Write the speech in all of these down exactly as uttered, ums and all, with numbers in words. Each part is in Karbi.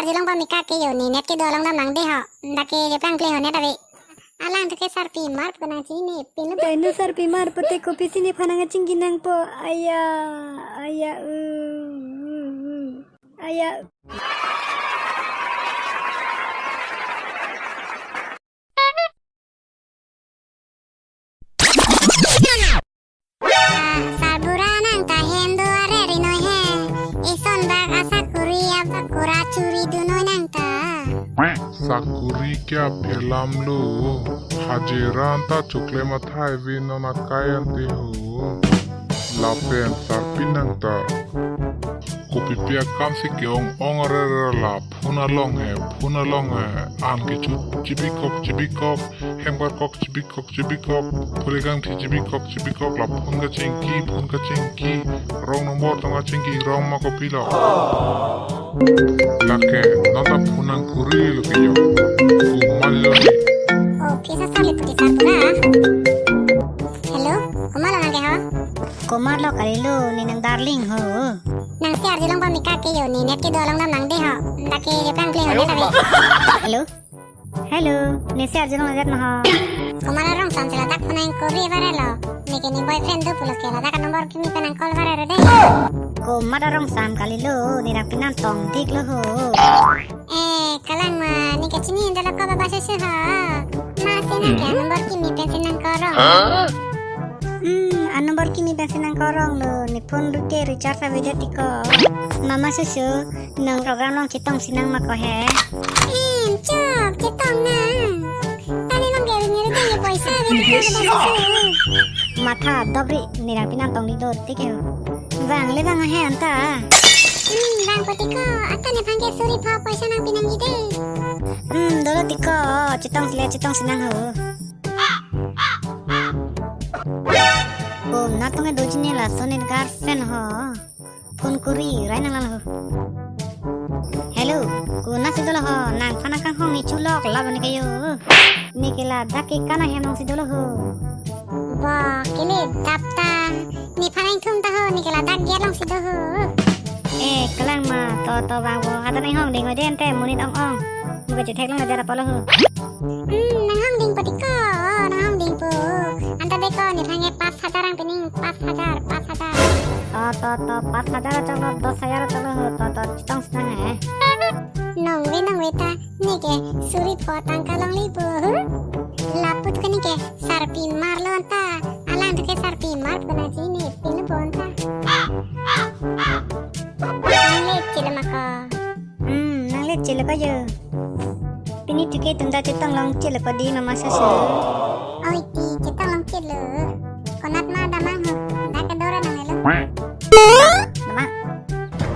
Julong pamika ke yo ne net kedo along damnang de ho. Dak ke jepang play ho net ave. Alangtum ke sarpimar pu nangchini ne pinu. Kainu sarpimar pute kopisi nephan nangchingki nangpo. Aya, aya, uh, uh, uh. Aya. Ah, sarbura nang ta hem do are ri noi he. Ison bak asakuri abak kura churi do noi nang ta. Sakuri ke aphelam lo. Hajira ta chokle mathai ve non akai ante ho. Lapen sarpi nang ta. Kopipi akam si ke-ong ong are re la phone along he, phone along he. An kecho chibikok chibikok. Hembar kok chibikok chibikok, phulegang thi chibikok chibikok, la phone kachingki, phone kachingki, wrong number tong kachingki, wrong ma kopilo. Lake, non ta phone nangkuri lo ke yo. Komat lo ni. Okay, sasa liputi sarbura. Hello, komat lo nang ke ho? Komat lo kalilo, ne nang darling ho. Nangsi arjulong pamika ke yo, ne net kedo along damnang de ho. Dak ke jepang play ho net ave. Hello? Hello, nesi arjulong ladet ma ho? Komat arong sam si ladak phone nangkuri vare lo. Neke ne boyfriend do pulo ke ladak number kimi pen nang call vare re de. Komat arong sam kalilo, ne rang pinan tongdik lo ho. Eh, kalang ma, ne kachini indalo ko baba susu ho. Ma si nang ke number kimi pen si nang call rong. Hmm, a number kimi pen si nang call rong lo, ne phone rute recharge ave det tiko. Mama susu, nang program along chetong si nang ma ko he? Em, chok, chetong nang. Tani along ke ring ring ke poisa ave tiko ke baba susu. Matha dobri, ne rang pinan tongdik do tike ho. Vang le vang he anta. Hmm, vang poti ko, anta nephan ke suri pho poisa nang pinangji de. Hmm, dolo tiko, chetong si le, chetong si nang ho. Komat tong ke doji ne laso ne girlfriend ho. Phone kuri rai nang lang ho. Hello, konat si dolo ho, nangphan akanghong ne chulok lap ne ke yo. Ne ke ladak ke kana hem along si dolo ho. Ba, kele dap ta. Nephan ingthum ta ho, ne ke ladak gate along si do ho. Eh, kalang ma, to to vang vo, atan inghong ding ode ante, monit ong ong. Muka chethek long lajar apolo ho. Hmm, nanghong ding poti ko, nanghong ding po. Anta de ko, nephan ke pas hajar ang pining, pas hajar, pas hajar. To to to, pas hajar chok lo, dos hajar chok lo ho, to to, chetong si nang he. Nong ve, nong ve ta, neke suri pho tangka longle po. Lapu ke neke sarpimar lo anta. Alangtum ke sarpimar pu nangchini ne pinu po anta. Nang late chelo ma ko? Hmm, nang late chelo ko yo. Pini tuke tum ta chetong long chelo ko di mama susu. Oi ti chetong long chelo. Konat ma damnang ho. Dak kedo ra nang lo. Damnang.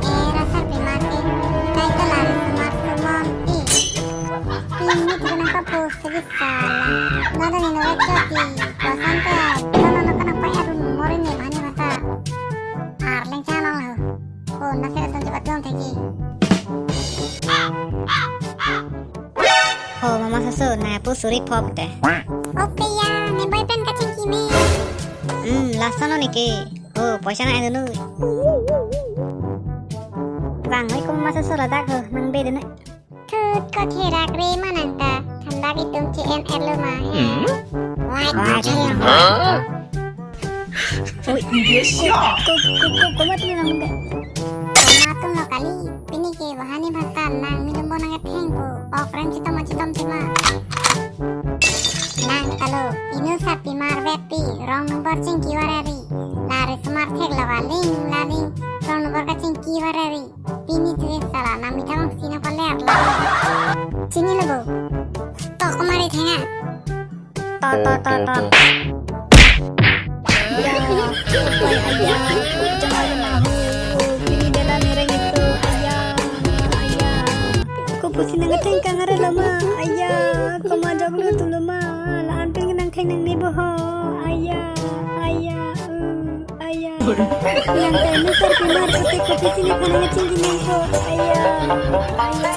Era sarpimar ke. Kai kalan smart sumon. Eh. Pini tuke nang kapo. Segi sala. Nada ni nora choti. Kosan te. Kono no kono pa ya dun mori ni mani mata. Arleng channel ho. Oh, nasi atum cepat dong thank you. Ho, mama susu, nangpu suri pho te. Okay ya, ne boyfriend kachingki me. Hmm, lason lo neke. Ho, poisa nang dunu. Vang oi ko mama susu ladak ho, nang be dunu. Thut ko therak re ma nang ta, thanbak itum che-en-et lo ma he. Hmm? Wai, wai, wai, wai. Oi, ko, ko, ko, ko, komat lo nang ke? Komat lo kali, pini ke bahani bhaktan nang minum bo nang ketheng ko, ok rem chitom chitom tema. Nang kalo, inu sarpimar beti, wrong number chingki vare ri. Lare smart thek lo va ling, la ling, wrong number kachingki vare ri. Pini tuke sala nang mitha bang sina paler la. Chini lo bo. To kumari thenga. To, to, to, to. Ya, oi, aya, jangan lemah ho. Pini bela mereng itu, aya, aya. Ko pusi nang theng kang are lo ma, aya, komat jok lo tu lo ma, la-an peng nang theng nangne bo ho, aya, aya, uh. Aya. Nang ta inu sarpimar pute kopisi nephan nangchingki nangpo. Aya. Aya.